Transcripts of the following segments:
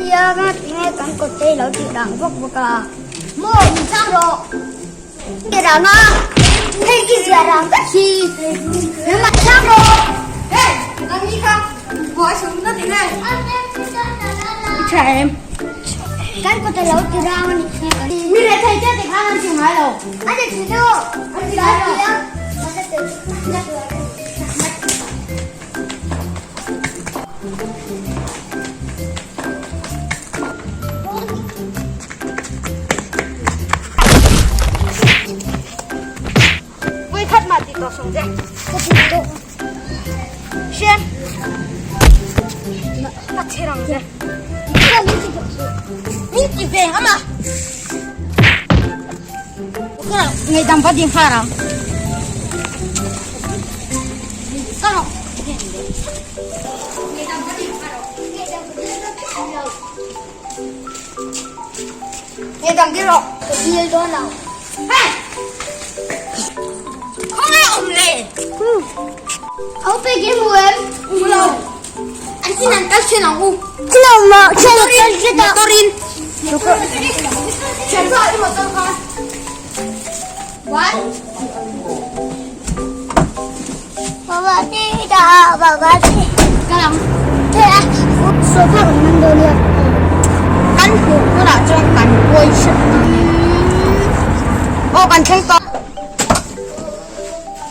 Nia nga tinge kan kawt te lo tih dang vak vak a. Maw min chang rawh. Ti rang a. Hei i zia rang vek hi. Nangmah chang rawh. Hey, nang ni kha buai sum na ti nge. I tha em. Kan kawt a lo ti rang a nih khi. Mi rethei te ti khan an ti ngai lo. A ti thi lo. An ti ngai lo. Vui khat mà ti to sung je. Ka ti to. Shen. Ka chirang je. Min ti ve ama. Ngày dam va ding harang. Ngày dam đi rawh. Ka dil dawn lo. Hey! Khawngaih awm le. Au pe ke mu em? Mu lo. An sin an kal thin ang u. Chilo ma, chilo kal thin a. Motorin. Thian pa i motor kha. One. Baba ti da, baba ti. Kalang. Te a, sofa kan man dawn nia. Kan hmuh hunah chuan kan pawi hret ang. Aw kan thleng tawh.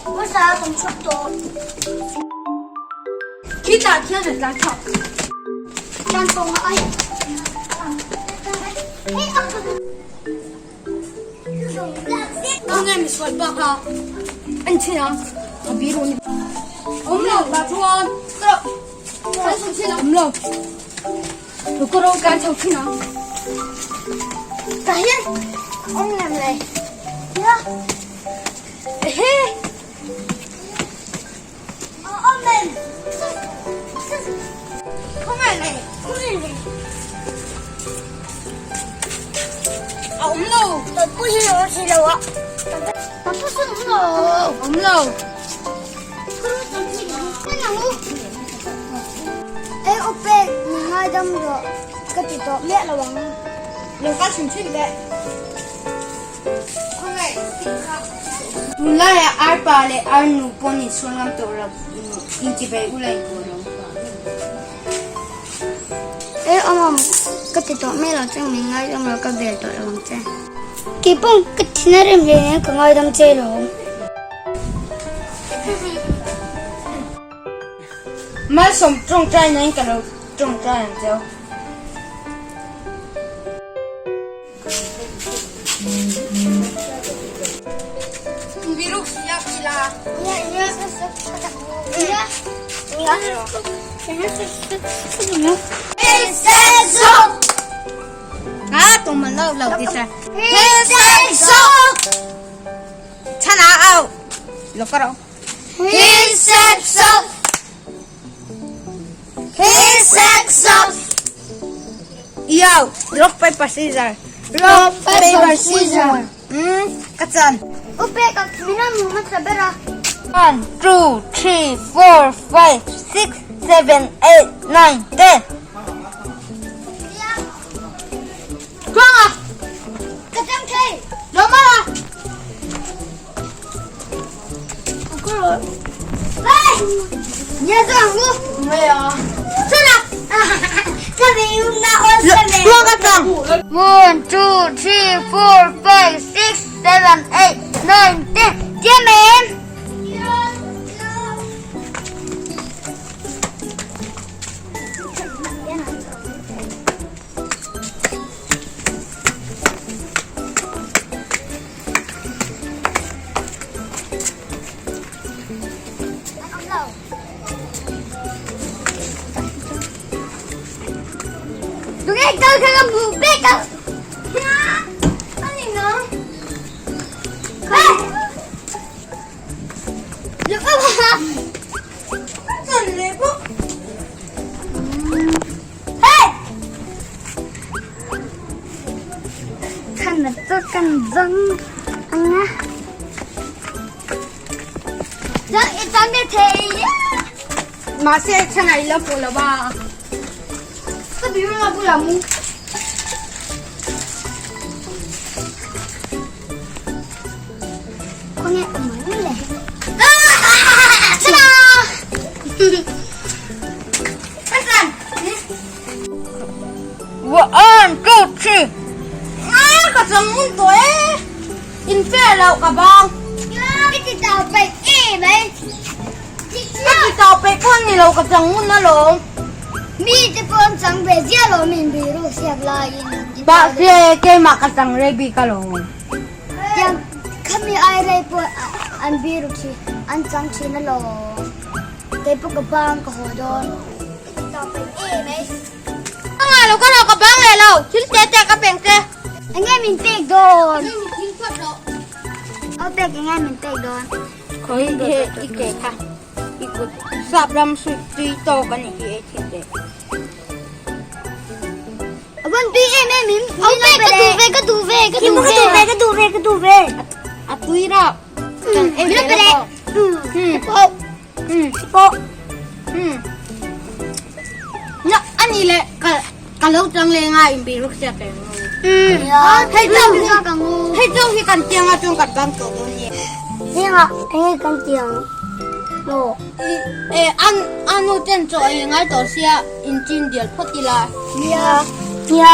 Hmasa kan chhuak tawh. Khi tah khian a tla chhuak. Tan pawng a ai. Tunge misual pa kha an chin ang a biru ni. Awm lo la chuan kan chho chin ang. Awm lo. Kawro kan chho chin ang. Tah hian awm lem le. Ya. Ehe. A awm lo. Awm lo. Lo kal chhin chhin teh. Tunlaiah arpa leh arnu pawn insual ngam tawh lo intibei ula inbual lo. E awm ka ti tawh mai lo che min ngaidam lo ka bel tawh lo ang che. Kei pawh ka thin a rem hle nen ka ngaidam che lo. Malsawm tawngtai nain ka lo tawngtai ang cheu. Yo, rock paper scissor. Rock paper scissor. Ka chan. Upe ka minam hmasa ber a. 1 2 3 4 5 6 7 8 9 10. Tluanga. Ka chang thei. Lawma. One, two, three, four, five, six, seven, eight, nine, ten. Chiêm em. Tunge kal kha ka hmuh bik a. na chu kan zawng ang a. Zawng i zawng ve thei a. Mahse chhan ah i lo hmuh lo a. Ka biru na bulah mu. Khawnge a awm ang le? Ta-da! One, two, three. Ah, ka chang ngun tawh e. In fair loh ka bang. Ka ti tau peih e mai. Ka ti tau peih pawh ni lo ka chang ngun alawm. Mi te pawh an chang ve ziah lo min biru siak laiin. Mahse keimah ka chang rei bik alawm. Tiang khami ai rei pawh an biru khi an chang thin alawm. Kei pawh ka bang ka haw dawn. Ka ti tau peih e mai. Ka ngah lo ka lo ka bang leh lo thil te te ka peng che. Enge min pek dawn? Aw pek enge min pek dawn? Khawi he i ke kha i kut sap ram sui tui tawk a nih hi ei thin teh. A van tui em em in. Aw pek ka duh ve ka duh ve ka duh ve ka duh ve ka duh ve. A tui rap. Kan ei ve lo. Hmm. Hmm. Pawh. Hmm. Na ani le ka ka lo chang le nga in bi ruk sia pe. Hmm. Hei chong hei chong hi kan tiang a chung kan bang to do ni. Tinga enge kan tiang lo. E an anu ten cho ei ngai to sia in chin dial phot ila. Nia. Nia.